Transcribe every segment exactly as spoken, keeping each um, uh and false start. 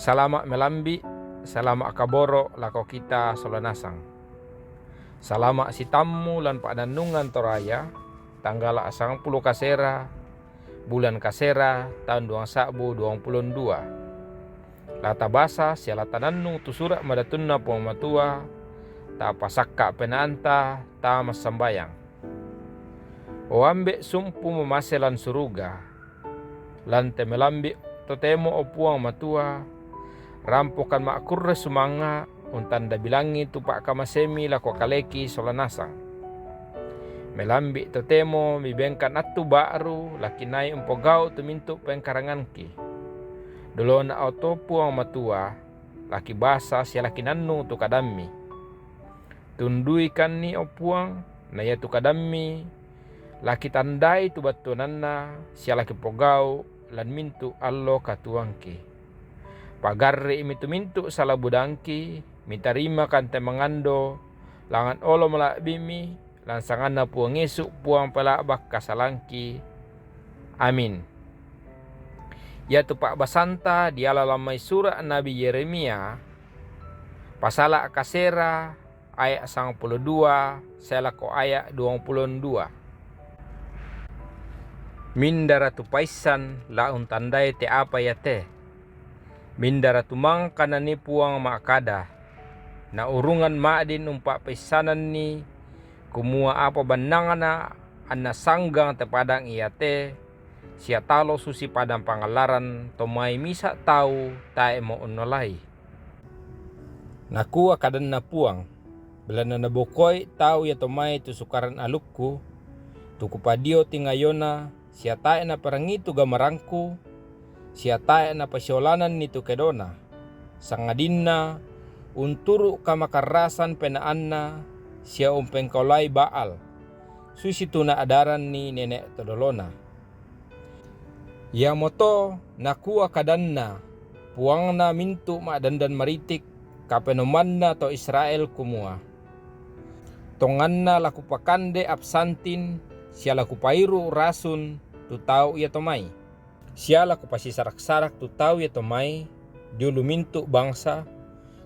Salama' melambi', salama' kaboro' lako kita sola nasang. Salama' sitammu lan pa'nannungan Toraya, tanggala' sangpulo kasera, bulan kasera, taun duang sa'bu duang pulo dua. La tabasa sia la tanannung tu sura' madatunna Puang Matua, tapasakka' penaanta, tamassambayang. O Ambe' sumpu mamase lan suruga, lan te melambi' totemo, o Puang Matua, rampokan ma'kurre sumanga', untanda bilangngi tu pa'kamasemi lako kaleki sola nasang. Melambi' totemo mibengkan attu ba'ru, la kinai umpogau' tu mintu' pengkarangangki. Dolona oto, Puang Matua, la kibasa sia la kinannung tu kadammi. Tunduikanni, o Puang, na iatu kadammi la kitandai tu battuananna sia la kipogau' lan mintu' allo katuoangki. Pagarri'mi tu mintu' sala budangki, mitarimakan te mangando langngan olo mala'bimi, lan sanganna Puang Yesu, Puang pela'bak kasalangki. Amin. Iatu pa'basanta diala lan mai sura' Nabi Yeremia, pasala' kasera, aya' sangpulo dua sae lako aya' duang pulo dua. Mindara tu paissan la untandai te apa iate? Mindara tu mangka nanii Puang ma'kada, na urungan ma'din umpa'peissananni, kumua apa bannangna anna sanggang te padang iate, sia talo susi padang pangallaran, to mai misa' tau tae'mo unnolai. Nakua kadanNa Puang, belanna nabokoi tau iato mai tu sukaran alukKu, tu Kupadio tingayona, sia tae' naparangitu gamarangKu, sia tae' napasiolannanni tu kedona, sangadinna unturu' kamakarrasan penaanna sia umpengkaolai Baal, susitu naadaranni nene' to dolona. Iamoto nakua kadanNa Puangna mintu' ma'dandan maritik, Kapenomanna to Israel, kumua, Tonganna la Kupakande absantin sia la Kupairu' rasun tu tau iato mai, sia la Kupasisarak-sarak tu tau iato mai diulu mintu' bangsa,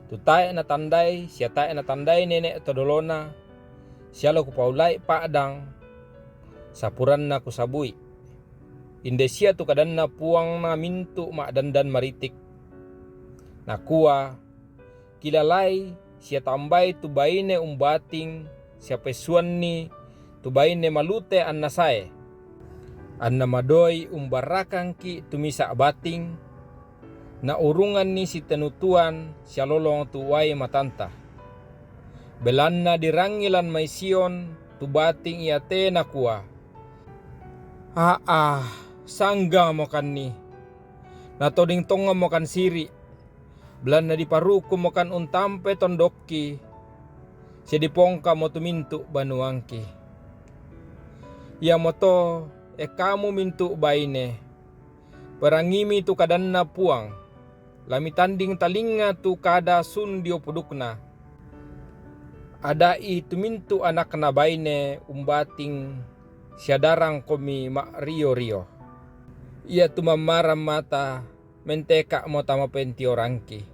tu tae' natandai sia tae' natandai nene' to dolona, sia la Kupaulai pa'dang sapuranna Kusabui. Inde sia tu kadanNa Puangna mintu' ma'dandan maritik, nakua, Kilalai sia tambai tu baine umbating sia pessuanni tu baine malute annasae, anna madoi umbarakangki' tu misa' bating, na urunganni sitenutuan sia lolong tu uai matanta. Belanna dirangi lan mai Sion tu bating iate, nakua, Aa, sanggangmokanni, natoding tongammokan siri', belanna diparukummokan untampe tondokki, sia dipongkammo tu mintu' banuangki. Iamoto, e kamu mintu' baine, perangimi tu kadanNa Puang, la mitanding talingnga tu kada sun dio pudukna. Ada'i tu mintu' anakna baine umbating sia darangkomi ma'rio-rio. Iatu mammarang mata menteka'mo tama pentiorangki,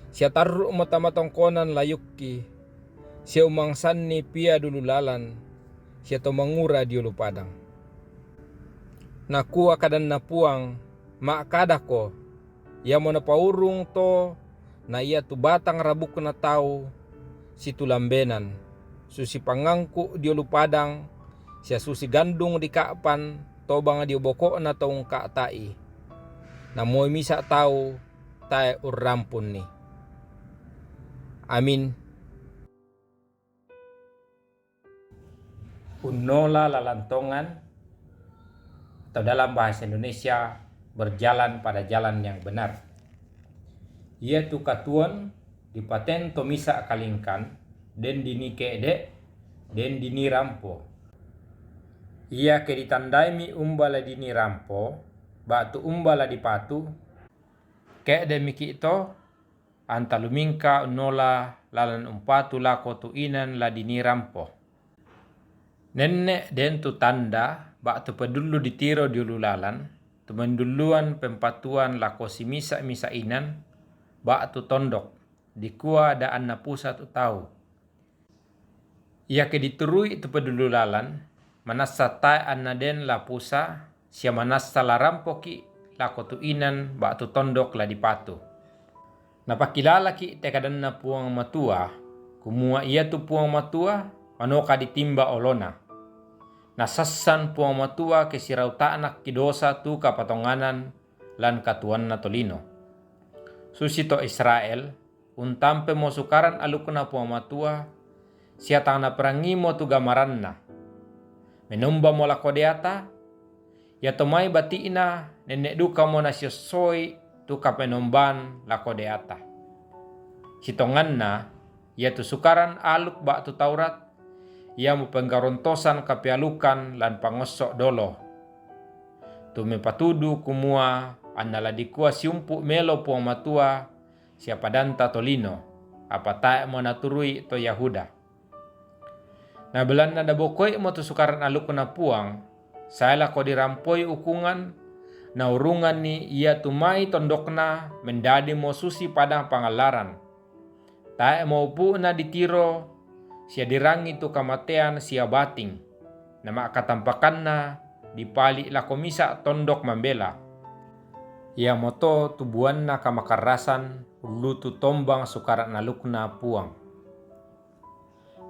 sia tarru'mo tama tongkonan layukki, sia umangsanni pia diulu lalan, sia to mangura diulu padang. Nakua kadanNa Puang, Ma'kadako, Iamo napaurung to na iatu batang rabukna tau situlambenan, susi pangangku' diulu padang, sia susi gandung dika'pan tobang dio boko'na to ungka'ta'i, na moi misa' tau tae' urrampunni. Amin. Unnola lalan tongan, atau dalam bahasa Indonesia, berjalan pada jalan yang benar. Iatu katuoan dipatean to misa' kalingkan, den dinii ke'de', den dinii rampo. Iake ditandaimi umba la dinii rampo, ba'tu umba la dipatu, ke'de' miki' to, anta lumingka unnola lalan umpatu lako tu inan la dinii rampo. Nenne' den tu tanda ba'tu pedullu ditiro diulu lalan, tumendulluan pempatuan lako simisa'-misa' inan, ba'tu tondok, dikua da'anna pusa tu tau. Iake diturui tu pedulu lalan, manassa tae' anna den la pusa, sia manassa la rampoki' lako tu inan ba'tu tondok la dipatu. Napakilalaki' te kadanNa Puang Matua, kumua iatu Puang Matua manoka ditimba olona. Nasassan Puang Matua ke sirauta'nakki' dosa tu kapatonganan lan katuoanna tolino. Susito Israel, untampemo Sukaran Alukna Puang Matua, sia tang naperangimo tu gamaranna. Menombamo lako deata, iato mai bati'na nenne' dukamo nasiossoi tu kapenombaan lako deata. Sitonganna, iatu Sukaran Aluk ba'tu Taurat, iamo penggarontosan kapealukan lan pangosso' dolo. Tu mepatudu kumua anna la dikua siumpu' melo Puang Matua sia padanta tolino, apa tae'mo naturui to Yahuda. Na belanna nabokoi'mo tu Sukaran Alukna Puang, sae lako dirampoi ukungan, naurunganni iatu mai tondokna mendadimo susi padang pangallaran. Tae'mo upu'na ditiro sia dirangi tu kamatean sia bating, nama'katampakanna dipali' lako misa' tondok mambela. Iamoto tu buanna kamakarrasan ullutu tombang Sukaran Alukna Puang.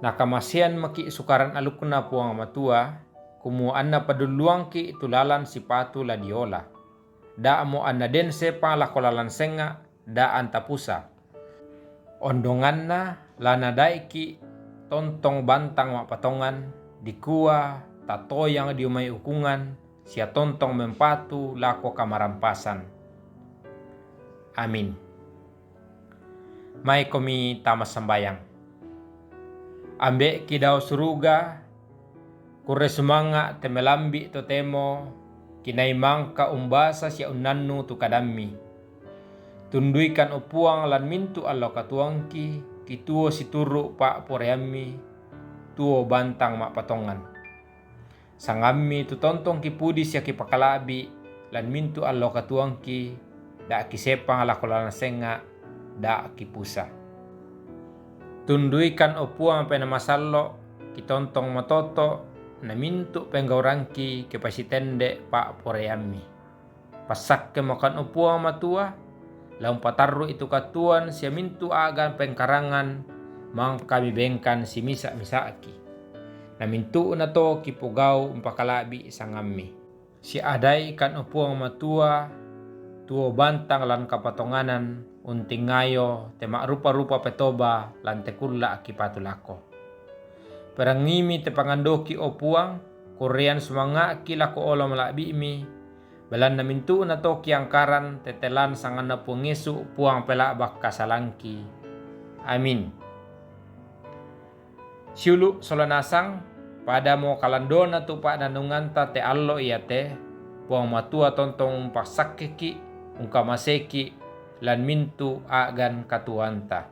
Nakamasean maki' Sukaran Alukna Puang Matua, kumua anna padulluangki' tu lalan sipatu la diola. Da'mo anna den sepang lako lalan senga', da' anta pusa. Ondonganna la nadaiki' tontong bantang ma'patongan, dikua tatoyang dio mai ukungan, sia tontong mempatu lako kamarampasan. Amin. Maikomi tama sambayang. Ambe'ki dao suruga, kurre sumanga' te melambi' totemo, kinai mangka umbasa sia unnannu tu kadammi. Tunduikan, o Puang, lan mintu' allo katuoangki, kituo situru' pa'poraiammi, tuo bantang ma'patongan. Sangammi tu tontong kipudi sia kipakala'bi', lan mintu' allo katuoangki, da' kisepang lako lalan senga', da' kipusa. Tunduikan, o Puang, Penaa Masallo', kitontong matoto', na mintu' penggaurangki kipasitende' pa'poraiammi. Passakkemokan, o Puang Matua, la umpatarru'i tu katuoan sia mintu' a'gan pengkarangan mangka mibengkan simisa'-misa'ki. Na mintu'nato kipogau' umpakala'bi' sangammi. Siadaikan, o Puang Matua, tuo bantang lan kapatonganan, untingayo te ma'rupa-rupa petoba lan te kulla' kipatu lako. Perangimi te pangandoki, o Puang, kurrean sumanga'ki lako olo mala'bi'mi, belanna mintu'nato kiangkaran tetelan sanganNa Puang Yesu, Puang pela'bak kasalangki. Amin. Siulu' sola nasang, padamo kalandona tu pa'nannunganta te allo iate, Puang Matua tontong umpassakkeki', ungkamaseki', lan mintu' a'gan katuoanta.